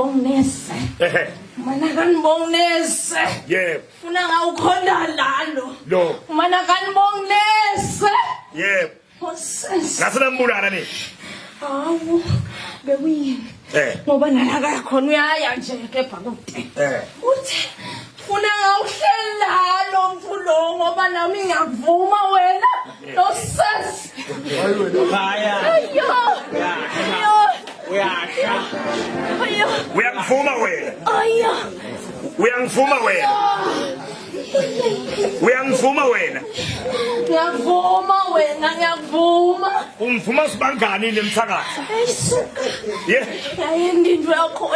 Kanibonginese. Ehe. Mana kanibonginese. Yebo. Funa ngawukhonda lalo. Lo. Mana kanibonginese. Yebo. Osesi. Ngase nambulala ni. Hawu bekuyini? Eh. Ngoba nalaka khona uyaya nje kepha kude. Eh. Uthi funa ngawuhlela lo mntu lo ngoba nami ngiyakuvuma wena. Nosesi. Fire. Ayo. Ayo. Uyasha. Ayo. Uyangivuma wena. Ayo. Uyangivuma wena. Uyangivuma wena. Ngiyakuvuma wena ngiyakuvuma. Ungivuma sibangani nemthakathi. Hey suka. Yeah. Yayenda into yakho.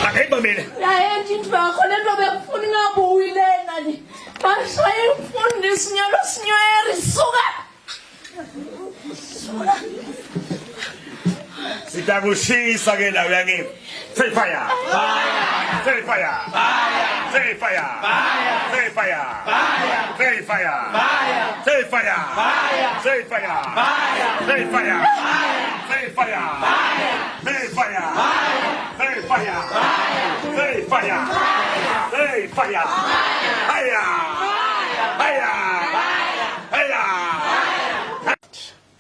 Akayibamile. mina. Yayenda into yakho lento bekufuna ingabuyi lena le. Bashaye umfundisi nyalo sinyweri suka. Suka. Sitakushisa ke la uyangiva. Say fire. Fire. Say fire. Fire. Say fire. Fire. Say fire. Fire. Say fire. Fire. Say fire. Fire. Say fire. Fire. Say fire. Fire. Say fire. Fire. Say fire. Fire. Say fire. Fire. Say fire. Fire. Say fire. Fire. Fire. Fire.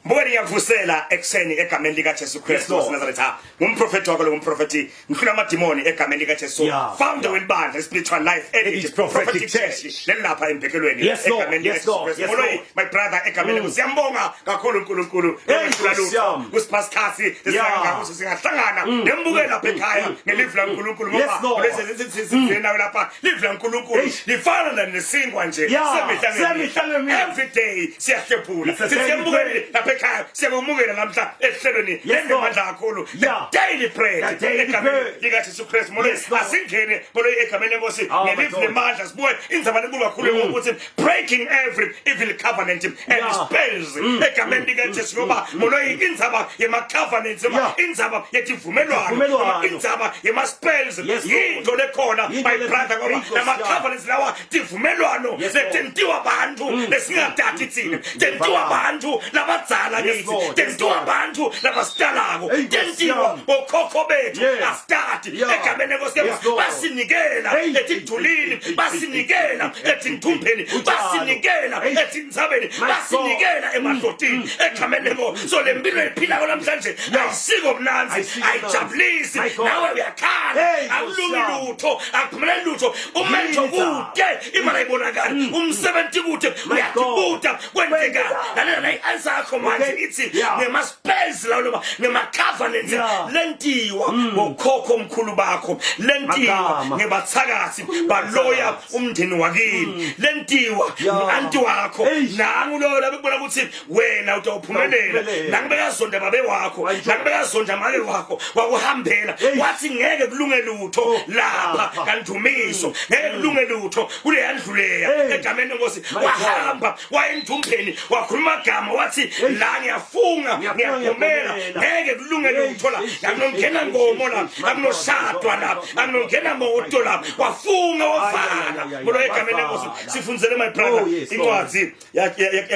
Mbukeni ngiyakuvusela ekuseni egameni likaJesu Kristu waseNazaretha. Ngumprofeti wakho lo mprofeti. Ngihlula amadimoni egameni likaJesu. Founder welibandla Spiritual Life Edit Prophetic Church. Lelapha embhekelweni egameni likaJesu Kristu. Moloi my brother egameni mm. Siyambonga kakhulu uNkulunkulu. Ehlula lutho. Kusipha isikhathi esingaka singahlangana mm. nembuke lapha ekhaya mm. ngelivi laNkulunkulu ngoba lezi sizingena nawe lapha livi laNkulunkulu lifana nesinkwa nje semihla ngemihla every day siyahlephula siyamukele lapha ekhaya siyakumukela namhla ehlelweni lenamandla kakhulu the daily bread egameni likaJesu Kristu molo asingene molo egameni lenkosi oh, ngelivi lemandla sibuye indzaba lenkulu kakhulu ukuthi breaking every evil covenant and spells egameni likaJesu ngoba molo indzaba yema covenants noma indzaba yetivumelwano noma indzaba yema spells yinto lekhona my brother ngoba lama covenants lawa tivumelwano letentiwa bantu lesingatati tsine tentiwa bantu labadzala kithi tentiwa bantu labasitalako tentiwa bokhokho bethu asitati egameni lenkosi basinikela etidulini basinikela etintumbeni basinikela etindzabeni basinikela emadlotini mm. egameni lenkosi so le mpilo ephilako namhlanje ayisiko mnanzi ayijabulisi nawe uyakhala akulungi lutho akuphumeleli lutho umentho kude imali ayibonakali mm. umsebenzi kude uyatibuta kwenzeka lalela la i-answer yakho manje ithi ngema-spells lawo noma ngema-covenants lentiwa mm. ngokhokho omkhulu bakho lentiwa ngebathakathi baloya umndeni wakini mm. lentiwa ngu-anti wakho nangu loyo labekubona ukuthi wena utawuphumelela nangu bekazonda babe wakho nangu bekazonda make wakho wakuhambela wathi ngeke kulunge lutho oh, lapha kandumiso mm. ngeke kulunge lutho kuleya ndlu leya egameni lenkosi wahamba wayendumbeni wakhuluma agama wathi la ngiyafunga ngiyagomela ngeke kulunge lutho la akunongena ngomo la akunoshadwa la akunongena moto la wafunga wavala molo egameni lenkosi sifundzele my brother oh, incwadi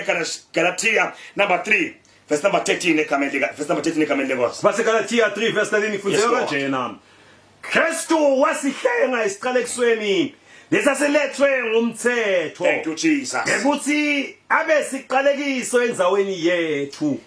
yaGalatia number 3 verse number 13 egameni lika verse number 13 egameni lenkosi baseGalatia 3 verse 13 ifundzeka kanjena Kristu wasihlenga esiqalekisweni lesasilethwe ngumthetho Thank you Jesus ukuthi abe siqalekiso endzaweni yethu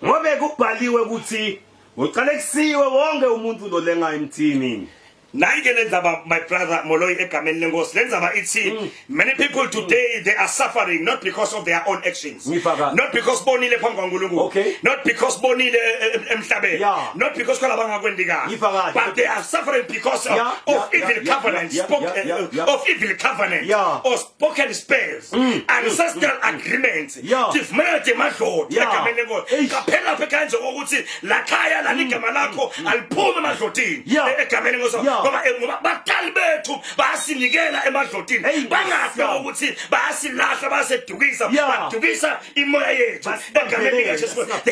ngobe kubhaliwe ukuthi uqalekisiwe wonke umuntu lolenga emthini Nayi ke lenzaba my brother Moloi egameni lenkosi lenzaba ithi mm. many people today they are suffering not because of their own actions not because bonile phambi kwaNkulunkulu not because bonile eh, eh, emhlabeni not because khona bangakwendi kahle but they are suffering because of, yeah, of yeah, evil yeah, covenant yeah, spoke, yeah, yeah, yeah. of evil covenant yeah. or spoken spells mm, ancestral mm, agreements tivumelana temadloti egameni lenkosi qaphela lapha ekhaya nje ukuthi la khaya la ligama lakho aliphume emadlotini egameni lenkosi Ngoba ngoba batali bethu bayasinikela emadlotini. Hey, Bangafi Nkosi yami. ukuthi bayasilahla bayasedukisa, badukisa imoya yethu Basibambelela, egameni likaJesu Kristu.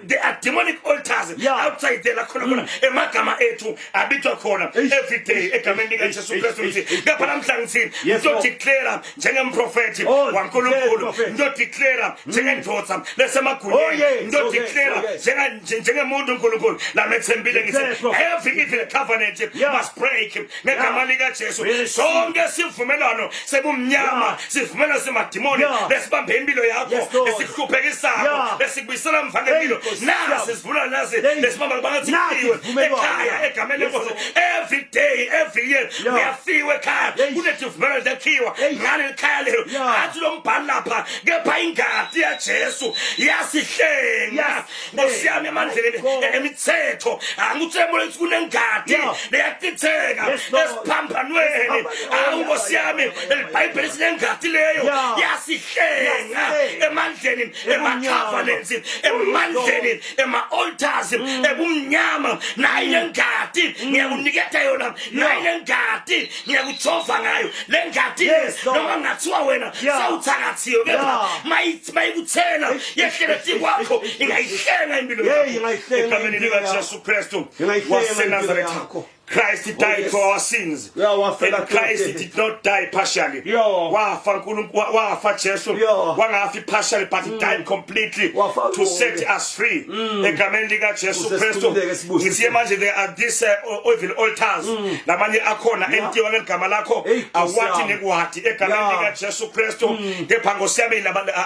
There are demonic altars outside there la khona khona emagama ethu abitwa khona every day egameni likaJesu Kristu. Ngithi kepha namhla ngithini? Yes, Lord. Ngizodeclare njengemprofethi Oh, declare, waNkulunkulu, prophet. ngizodeclare njengendoda lesemagunyeni, Oh, yes, ngizodeclare njengemuntu uNkulunkulu lamethembile, ngithi Declare, prophet. every evil covenant must break ngegama likaJesu. Yes. Sonke sivumelwano sebumnyama, sivumelwano semadimoni lesibambe impilo yakho, Yes, Lord. lesikuhluphekisayo, lesikubuyisela mva ngempilo, Nkosi nasi yami. sivumelwano nasi lesibamba bangathi Nasi kufiwe sivumelwano. ekhaya egameni Yes, lenkosi. Lord. Every day, every year kuyafiwa ekhaya, kunetivumelwano lekhiwa ngaleli khaya lelo. Athi lo mbhali lapha, kepha ingati yaJesu yasihlenga, Nkosi yami, emandleni My God. emithetho. Angutshela ukuthi kunengati leyachitheka Yes, Lord. esiphambanweni. Esiphambanweni. Awu, Nkosi yami, elibhayibheli sinengati leyo yasihlenga Yasihlenga. emandleni Ebumnyama. ema-covenants, emandleni ema-altars ebumnyama. Nayi lengati ngiyakuniketa yona, nayi lengati ngiyakujova ngayo le ngati. Yes, Lord. Noma ngathiwa wena sewuthakathiwe, kepha mayikuthela yehlele tikwakho, ingayihlenga impilo Hey, yakho ingayihlenga egameni impilo likaJesu Kristu Ingayihlenga impilo waseNazaretha. yakho. Christ died for our sins. Wafela And Christ thina. did not die partially. Wafa uNkulunkulu, wafa Jesu. Wangafi partially, but he died completely Wafa to set konke. us free. Egameni lika Jesu Ukuze Kristu. sikhululeke, sibusiswe. Ngithi manje there are these evil altars. Lamanye akhona entiwa ngeligama lakho, Hey, Nkosi awathi yami. nekuwathi egameni lika Jesu Kristu. Kepha Nkosi yami,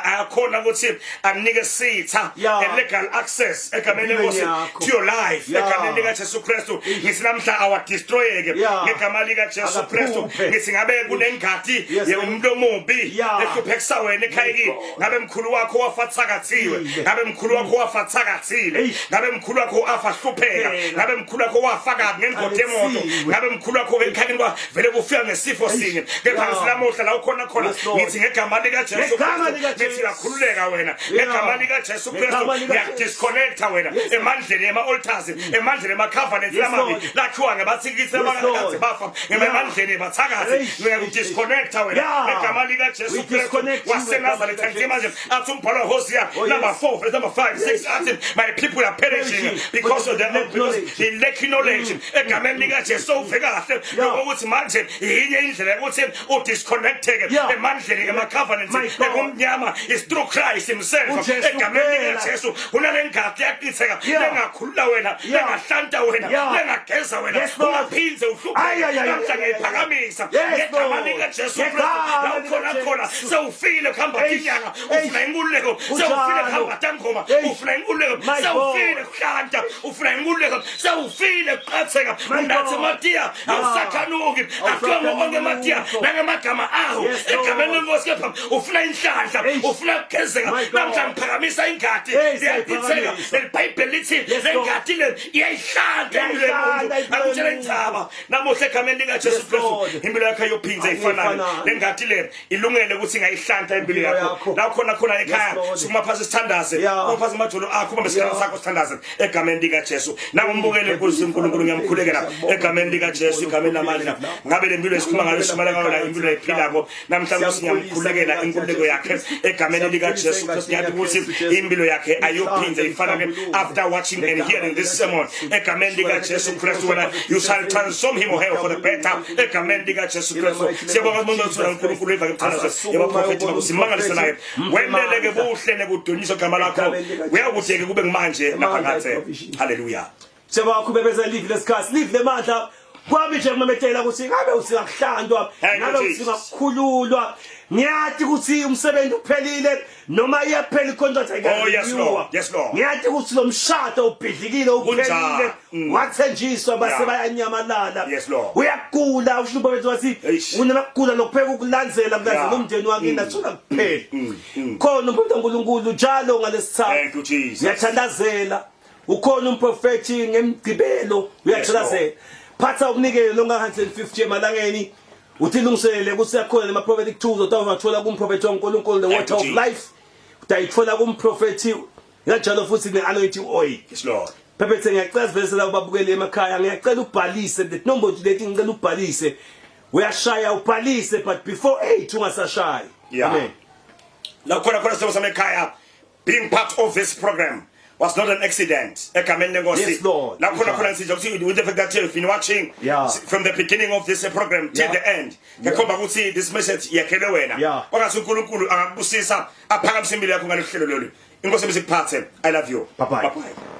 ayakhona ukuthi anike sitha a legal access egameni Empilweni lenkosi yakho. to your life egameni lika Jesu Kristu. Ngithi namhla awadestroyeke ngegama lika Jesu Kristu. Akaphuphe. Ngithi ngabe kunengati yomuntu omubi ehluphekisa wena ekhaya kini, God. ngabe mkhulu wakho wafathakathiwe, ngabe mkhulu wakho wafathakathile, ngabe mkhulu wakho afa hlupheka, Phela. ngabe mkhulu wakho wafa kabi ngengozi yemoto, Alexile. ngabe mkhulu wakho ekhaya kwa vele kufika ngesifo sinye, kepha ngithi namuhla la ukhona khona, Yes, Lord. ngithi ngegama lika Jesu Ngegama Kristu, likaJesu. ngithi uyakhululeka wena ngegama lika Jesu Kristu. Ngegama likaJesu. Ngiyakudisconnecta wena emandleni ema-altars, emandleni ema-covenants Yes, lamabi Lord. lakhiwa ngebathikithi Lord. abakade bafa emandleni bathakathi. Ngiyakudisconnecta wena ngegama lika Jesu We Kristu disconnect you waseNazaretha. ngegama Ngithi manje athi umbhalo Hosea Oh, yes. number 4 verse number 5 6, athi my people are perishing Perishing because of for the the lack because knowledge. they lack knowledge. Egameni lika Jesu, uve kahle ukuthi manje yinye indlela yokuthi udisconnecteke emandleni ema-covenants My God. ekumnyama is through Christ himself. uJesu Egameni kuphela. likaJesu kunalengadi yachitheka lengakhulula wena, lengahlanta wena, lengageza wena, Yes, Lord. ungaphindze uhlupheke. Ay, ay, ay, Namhla ay, ay, ay. ngiyiphakamisa Yes, ngegama Lord. likaJesu Kristu. Ngegama La ukhona likaJesu. khona, sewufile kuhamba Eish, tinyanga, eish. ufuna inkululeko, Kunjalo. sewufile kuhamba tangoma, Eish. ufuna inkululeko, My sewufile God. kuhlanta, ufuna inkululeko, sewufile kuqatheka. My Unathe God. matiya, awusakhanuki, akhiwa ngokonke matiya nangemagama awo Yes, Lord. egameni lenkosi. Kepha ufuna inhlanhla, Eish. ufuna kugezeka, My God. namhla ngiphakamisa ingadi Hey, liyachitheka. siyayiphakamisa. Lelibhayibheli lithi Yes, le Lord. ngadi le iyayihlanta impilo Iyayihlanta yomuntu. impilo Akutshela yomuntu. indzaba namuhla egameni likaJesu Yes, Kristu, Lord. impilo yakho ayophinza ifanane. Ayifanane. Le ngadi le ilungele ukuthi ingayihlanta impilo Impilo yakho. yakho. La khona khona ekhaya, Yes, Lord. sukuma phasi sithandaze, uma phasi amajolo akho, ubambe isikhala sakho, sithandaze egameni likaJesu. Nangumbukele, Nkosi uNkulunkulu, ngiyamkhulekela egameni likaJesu, egameni lamandla. Ngabe le mpilo esikhuluma ngayo, simala ngayo la, impilo ephilako namhlanje, Nkosi, ngiyamkhulekela inkululeko yakhe egameni likaJesu Kristu. Ngiyathi ukuthi impilo yakhe ayophinze ifanane after watching and hearing this sermon egameni likaJesu Kristu. Wena, you shall transform him or her for the better egameni likaJesu Kristu. Siyabonga umuntu othola uNkulunkulu eva ngemthandazo yabaprofethi, bakusimangalise naye, wendeleke buhle nekudunyiswa igama lakho, uyakudeke kube ngimanje naphakathe. Haleluya. Siyabonga kakhulu bebeza live lesikhathi, live lemandla. Kwami nje kumemetela ukuthi ngabe usingakuhlandwa, Thank you, ngabe Jesus. usingakukhululwa. Ngiyathi ukuthi umsebenzi uphelile noma iyaphela icontract. Oh, yes, Lord. Yes, Lord. Ngiyathi ukuthi lo mshado ubhidlikile, uphelile, Kunjalo. Wathenjiswa base bayanyamalala. Yes, Lord. Uyagula, usho ubaba wathi Eish. unemakugula lokupheka ukulandzela kulandzela umndeni wakini, nathula kuphela. Khona umuntu kaNkulunkulu njalo ngalesithathu. Thank you, Jesus. Ngiyathandazela, ukhona umprofethi ngemgcibelo, uyathandazela. Phatha umnikelo longa 150 emalangeni, uthi lungiselele ukuthi yakhona nema prophetic tools otawathola kumprofethi waNkulunkulu, the Thank water you, of Jesus. life utayithola kumprofethi, kanjalo futhi ne anointing oil. Yes, Lord. Phephethe ngiyacela siveze la ubabukeli emakhaya ngiyacela ubhalise le nombolo leti ngicela ubhalise uyashaya ubhalise but before 8 ungasashayi. Yeah. Amen. La khona khona sihlobo sami ekhaya being part of this program was not an accident egameni lenkosi Yes, Lord. la khona khona ngisho ukuthi with the fact that you've been watching Yeah. from the beginning of this program till Yeah. the end ngikhomba ukuthi this message yakhelwe wena Yeah. kwangathi uNkulunkulu angakubusisa aphakamise impilo yakho ngalolu hlelo lolu inkosi ebizikuphathe i love you Bye-bye. bye bye.